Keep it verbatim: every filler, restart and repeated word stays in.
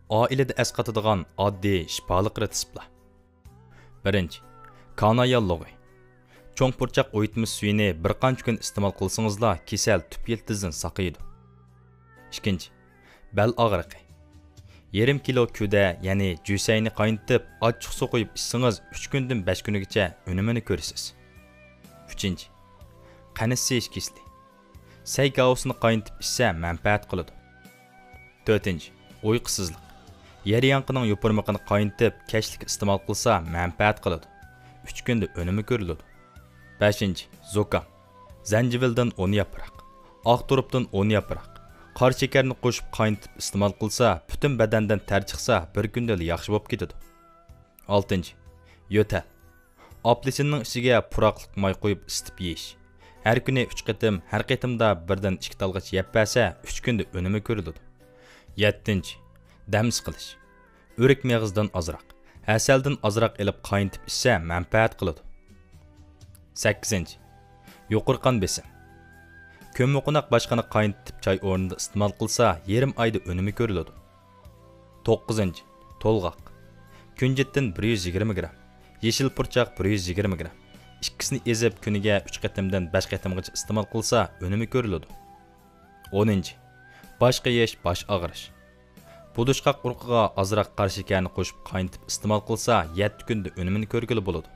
ئائىلىدە ئەسقاتىدىغان ئاددىي شىپالىق رېتسېپلار. بىرىنچى، كانا ياللۇغى. چوڭ پۇرچاق ئۇيۇتمىسى سۈيىنى بىر قانچە كۈن ئىستېمال قىلسىڭىزلا، كېسەل تۈپ يىلتىزىدىن ساقىيىدۇ. ئىككىنچى، بەل ئاغرىقى. يېرىم كىلو كۈدە، يەنى جۈسەينى قاينىتىپ، ئاچچىق سۇ قۇيۇپ ئىچسىڭىز، ئۈچ كۈندىن بەش كۈنىگىچە ئۈنۈمىنى كۆرىسىز. ئۈچىنچى، قەنت سىيىش كېسىلى. سەي گاۋىسىنى قاينىتىپ ئىچسە مەنپەئەت قىلىدۇ. تۆتىنچى، ئۇيقۇسىزلىق. يەر ياڭىقىنىڭ يوپۇرمىقىنى قاينىتىپ، كەچلىك ئىستېمال قىلسا مەنپەئەت قىلىدۇ. ئۈچ كۈندە ئۈنۈمى كۆرۈلىدۇ. بەشىنچى، زۇكام. زەنجىۋىلدىن ئون ياپراق، ئاق تۇرۇپتىن ئون ياپراق، قارا شېكەرنى قوشۇپ قاينىتىپ ئىستېمال قىلسا، پۈتۈن بەدەندىن تەر چىقسا، بىر كۈندىلا ياخشى بولۇپ كېتىدۇ. ئالتىنچى، يۆتەل. ئاپېلسىننىڭ ئىچىگە پۇراقلىق ماي قۇيۇپ ئىسسىتىپ يېيىش. ھەر كۈنى ئۈچ قېتىم، ھەر قېتىمدا بىردىن ئىككى تالغىچە يەپ بەرسە، ئۈچ كۈندە ئۈنۈمى كۆرۈلىدۇ. يەتتىنچى، دەم سىقىلىش. ئۆرۈك مېغىزىدىن ئازراق، ھەسەلدىن ئازراق ئېلىپ قاينىتىپ ئىچسە مەنپەئەت قىلىدۇ. سەككىزىنچى، يۇقىرى قان بېسىم. كۆممىقوناق باشقىنى قاينىتىپ چاي ئورنىدا ئىستېمال قىلسا، يېرىم ئايدا ئۈنۈمى كۆرۈلىدۇ. توققۇزىنچى، تولغاق. كۈنجۈتتىن بىر يۈز يىگىرمە گرام، يېشىل پۇرچاق بىر يۈز يىگىرمە گرام. ئىككىسىنى ئېزىپ، كۈنىگە ئۈچ قېتىمدىن بەش قېتىمغىچە ئىستېمال قىلسا، ئۈنۈمى كۆرۈلىدۇ. ئونىنچى، باش قېيىش، باش ئاغرىش. بۇدۇشقاق ئۇرۇقىغا ئازراق قارا شېكەرنى قوشۇپ قاينىتىپ ئىستېمال قىلسا، يەتتە كۈندە ئۈنۈمىنى كۆرگىلى بولىدۇ.